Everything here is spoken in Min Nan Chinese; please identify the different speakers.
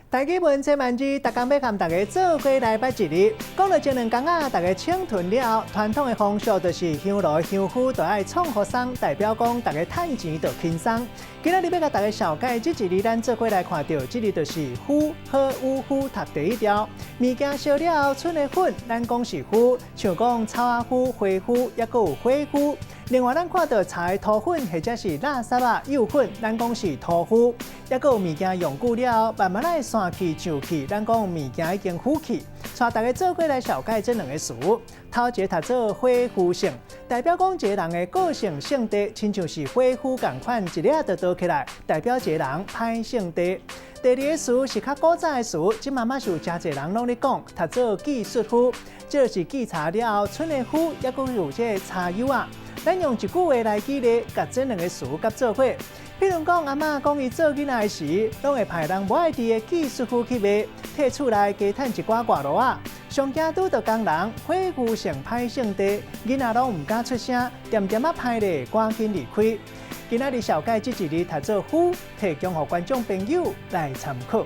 Speaker 1: 台語文千萬字，逐工欲佮大家做伙來捌一字。講到前兩工仔，大家清囤了後，傳統的風俗就是香爐香灰都愛創予鬆，代表講大家趁錢就輕鬆。今仔日欲共大家紹介這一字，咱做伙來看著，這字就是麩，呵烏呼讀第一調。物件燒了後賰的粉，咱講是麩，像講草仔麩、花麩，抑閣有火麩。另外，咱看著柴的塗粉或者是垃圾仔幼粉，咱講是塗麩。抑閣有物件用久了後，慢慢仔會散去、舊去，咱講物件已經腐去。帶大家做伙來紹介這兩個詞。頭一个讀做火麩性，代表講一个人的個性性地，親像是火麩仝款，一下就倒起來，代表一个人歹性地。第二个詞是較古早的詞，這馬嘛是有誠濟人攏咧講，讀做技術麩，這是製茶了後賰的麩，抑閣有這个茶幼仔。咱用一句話來舉例，共這兩個詞佮做伙。譬如講，阿嬤講伊做囡仔的時，攏會派人無愛佇的技術麩去賣，替厝內加趁一寡外路仔。上驚拄著工人，火麩性歹性地，囡仔攏毋敢出聲，恬恬仔歹咧，趕緊離開。今仔日紹介這一字讀做麩，提供予觀眾朋友來參考。